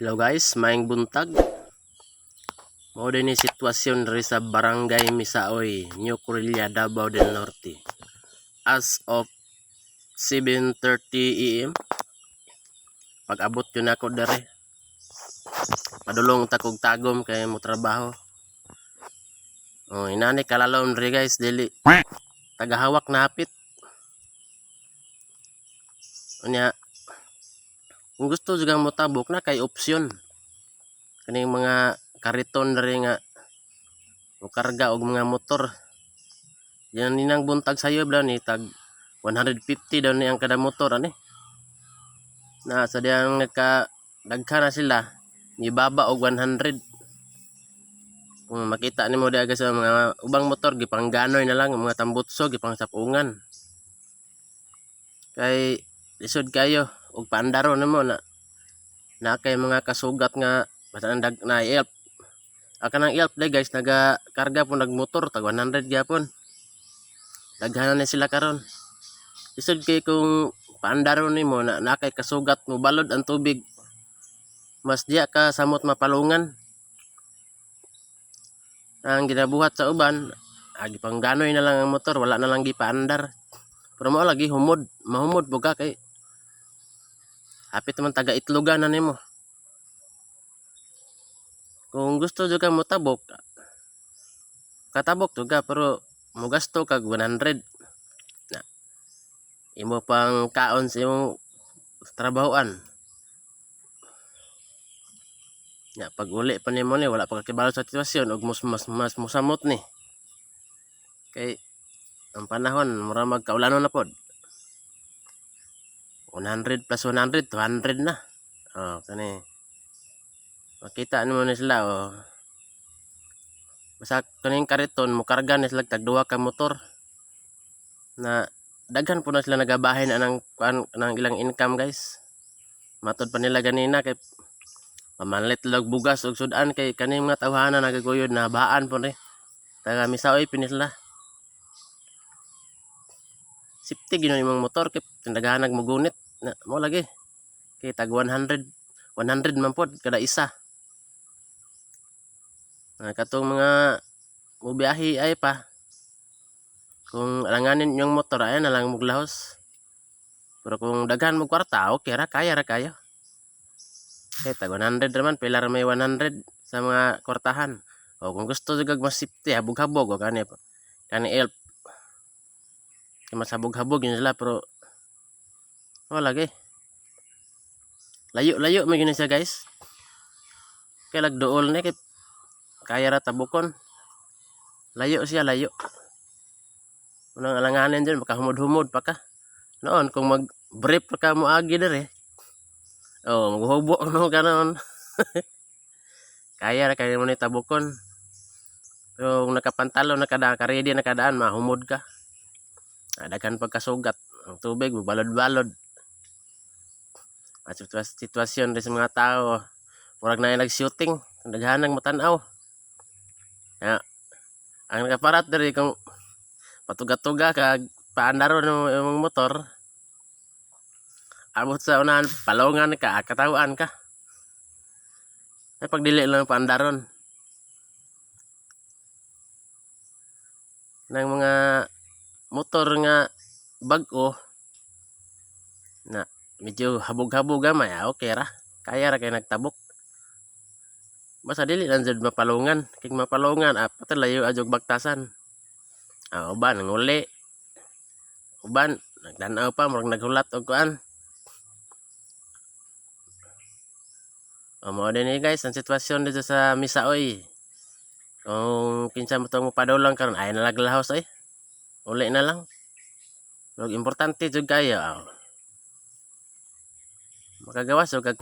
Hello guys, maayong buntag. Mao ni sitwasyon diri sa Barangay Misaoy, New Corella, Davao del Norte. As of 7:30 AM, pag-abot yun ako diri. Padulong ta kog Tagum kay mo trabaho. Oh, inani kalalom diri, guys, dili tagahawak na hapit. Unya, kung gusto juga mo tabok na kay opsyon. Kaning mga kariton diri nga mo karga og mga motor. Yan ninang buntag sayo daw ni tag 150 daw ni ang kada motor ani. Na sa diyang nagka daghan na sila, nibaba og 100. Kung makita nimo diha sa mga ubang motor, gipangganoy na lang ang mga tambutso, gipangsapungan. Kay lisod kayo og paandaro nimo na na kay mga kasugat nga basta ang dag na elf. Ang kanang elf day, guys, naga karga po nagmotor tag 100 gyapon. Daghan na sila karon. Lisod kay kung paandaro nimo na na kay kasugat, mo balod ang tubig. Mas diya ka samot mapalungan. Ang ginabuhat sa uban, agi pangganoy na lang ang motor, wala na lang gipaandar. Pero mao lagi humod, mahumod buga kay hapit naman taga itlogan na nimo. Kung gusto juga mo tabok, katabok juga, pero mugasto kag 100. Na imo pang kaon sa imong trabahoan. Ya, pag uli pa nimo ni, wala pa ka kibalo sa sitwasyon ug mas mas mas musamot ni. Kay ang panahon mura magkaulanon na pod. 100 plus 100, 200 na. Oh, kani. Makita nimo ni sila, oh. Basta kaning kariton mokarga ni sila tag duha ka motor. Na daghan po na sila nagabahin anang kuan anang ilang income, guys. Matod pa nila ganina kay pamalit lag bugas ug sudan kay kaning mga tawhana nagaguyod na baan po ni. Taga Misaoy pini sila. Safety gyud imong motor kay daghan mogunit na mo lagi. Kay tag 100 100 man pod kada isa. Na katong mga mobiyahe ay pa kung alanganin yung motor ay na lang muglahos. Pero kung daghan mo kwarta, okay ra, kaya ra kayo. Kay tag 100 raman, pila ra may 100 sa mga kwartahan. O kung gusto jud mas safety, habog-habog o kani kani elf. Kay mas habog-habog yun sila, pero wala lagi. Layo-layo may gini siya, guys. Kay lagduol ni kay kaya ra tabukon. Layo siya, layo. Unang alanganin dyan, baka humod-humod pa ka. Noon, kung mag-brief pa ka mo agi dere. Oh, maghubo no ka noon. Kaya ra kaya mo ni tabukon. Pero kung nakapantalon na kada, ka-ready na kadaan, mahumod ka. Ah, daghan pagkasugat. Ang tubig, balod-balod. At sitwasyon rin sa mga tao, murag na nag-shooting, daghanang matanaw. Ya, ang nakaparat diri kung patuga-tuga ka paandaro ng imong motor, abot sa unahan, palungan ka, katawan ka. Ay pagdili lang paandaron. Nang mga motor nga bag-o na medyo habog-habog gamay, ah, okay ra. Kaya ra kay nagtabok. Basta dili lang jud mapalungan. Kay mapalungan, ah, patay, layo adjog bagtasan. Ah, uban nguli. Uban nagtan-aw pa, murag naghulat og kuan. O, mao din ni, guys, ang sitwasyon dito sa Misaoy. Kung kinsa mo tong mopadulong karon, ay na lahos ay. Uli na lang. Pero importante jud kayo. Ah. Makagawas og kag